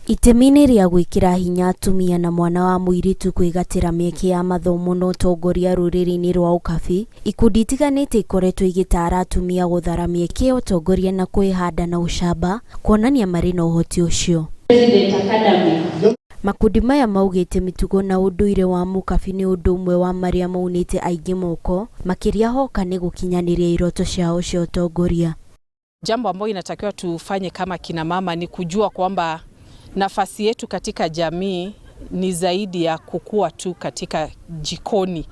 Itemi-inĩ rĩa gwĩkĩra hinya atumia na mwana wa mũirĩtu kwĩgatĩra mĩeke ya mathomo na ũtongoria rũrĩrĩ-inĩ rwa Ũkabi, ikundi itiganĩte ikoretwo igĩtaara atumia gũthara mĩeke ya ũtongoria na kwĩhanda na ũcamba kuonania marĩ na ũhoti ũcio. Makundi maya maugĩte mĩtugo na ũndũire wa mũkabi nĩ ũndũ ũmwe wa marĩa maunĩte aingĩ moko, makĩria hoka nĩ gũkinyanĩria iroto ciao cia ũtongoria. Jambo ambayo inatakiwa tufanye kama kina mama ni kujua kwamba nafasi yetu katika jamii ni zaidi ya kukua tu katika jikoni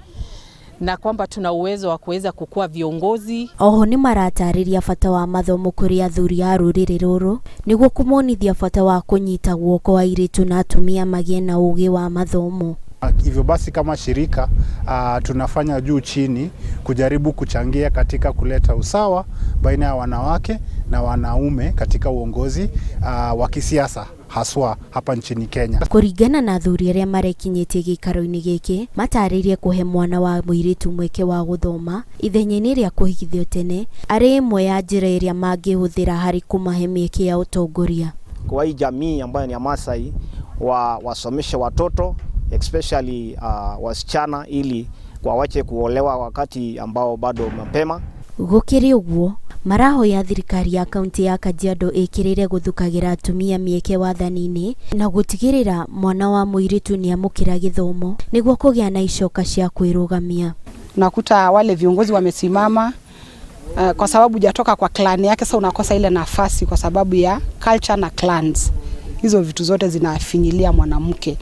na kwamba tuna uwezo wa kuweza kukua viongozi. Oho nĩ maratarĩria bata wa mathomo kũrĩ athuri a rũrĩrĩ rũrũ nĩguo kũmonithia bata wa kũnyita guoko airĩtu na atumia magĩe na ũgĩ wa mathomo. Hivyo basi kama shirika tunafanya juu chini kujaribu kuchangia katika kuleta usawa baina ya wanawake na wanaume katika uongozi wa kisiasa haswa hapa nchini Kenya. Kũringana na athuri arĩa marekinyĩtie gĩikaro-inĩ gĩkĩ, matarĩirie kũhe mwana wa mũirĩtu mweke wa gũthoma ithenya-inĩ rĩa kũhikithio tene arĩ ĩmwe ya njĩra ĩrĩa mangĩhũthĩra harĩ kũmahe mĩeke ya ũtongoria. Kwa hii jamii ambayo ni ya Masai wasomeshe watoto especially wasichana ili wawache kuolewa wakati ambao bado mapema. Gũkĩrĩ ũguo, marahoya thirikari ya kaunti ya Kajiado ĩkĩrĩre gũthukagĩra atumia mĩeke wathani-inĩ na gũtigĩrĩra mwana wa mũirĩtu nĩamũkĩra gĩthomo nĩguo kũgĩa na icoka cia kwĩrũgamia. Unakuta wale viongozi wamesimama kwa sababu hujatoka kwa clan yake, sasa unakosa ile nafasi kwa sababu ya culture na clans. Hizo vitu zote zinafinyilia mwanamke.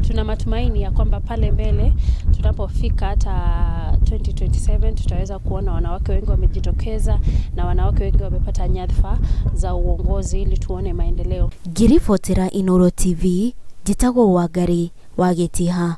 Tuna matumaini ya kwamba pale mbele tunapofika hata 2027 tutaweza kuona wanawake wengi wamejitokeza na wanawake wengi wamepata nyadhifa za uongozi ili tuone maendeleo. Ngĩribotera Inooro TV, njĩtagwo Wangari wa Gĩtiha.